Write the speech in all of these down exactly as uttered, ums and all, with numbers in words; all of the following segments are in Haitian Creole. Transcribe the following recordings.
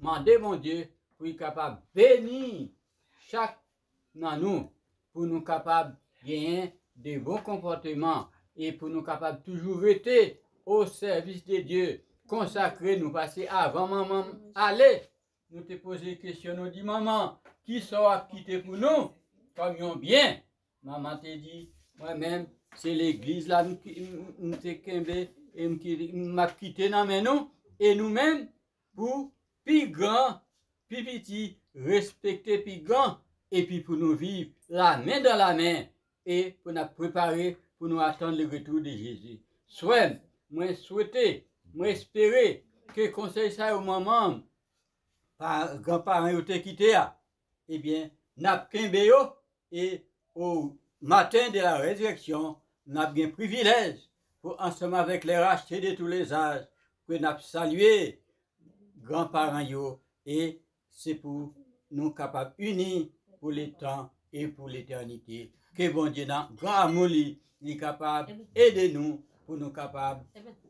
mande Bondye pou li kapab beni chak nan nou, pou nou kapab genyen de bon konpòteman e pou nou kapab toujou rete o sèvis de Dye, konsakre nou, paske avan manman m ale, nou te poze kesyon, nou di, "Manman, kisa w ap kite pou nou kòm yon byen?" Manman te di, "Mwen menm, se legliz la m ki- m- m te kenbe e m ki- m ap kite nan men nou, e nou menm, pou pi gran, pi piti, respekte pi gran, epi pou nou viv lamen dan lamen, e pou n ap prepare pou nou atann le retour de Jezi." Frè m, mwen swete, mwen espere ke konsèy sa yo manman m, pa- granparan yo te kite a, ebyen, n ap kenbe yo, e o maten de la rezirèksyon, n ap gen privilèj pou, ansanm avèk les rachetés de tous les âges, ke n ap salye granparan yo, e se pou nou kapab ini pou letan e pou letènite. Ke Bondye, nan gran amou li, li kapab ede nou pou nou kapab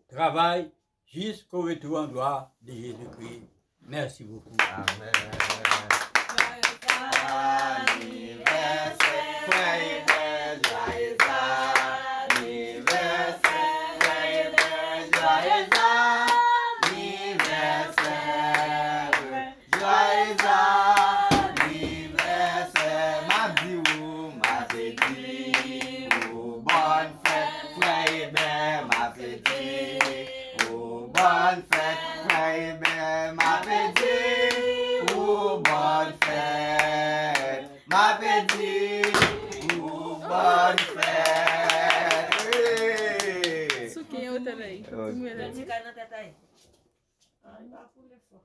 travay jusqu'au retour en gloire de Jésus-Christ. Merci beaucoup. Amen. Anivèsè, frè Eber, joyeux anivèsè, frè Eber, joyeux anivèsè. Joyeux anniversaire, m ap di ou, m ap di ou, bòn fèt, frè Eber, m ap di ou, bòn fèt, frè Eber, m ap di ou, bòn fèt, m ap di ou, bòn fèt. Hey! Souke yon tèt la. Ti kay nan tèt la. Ah, li pa foule fò.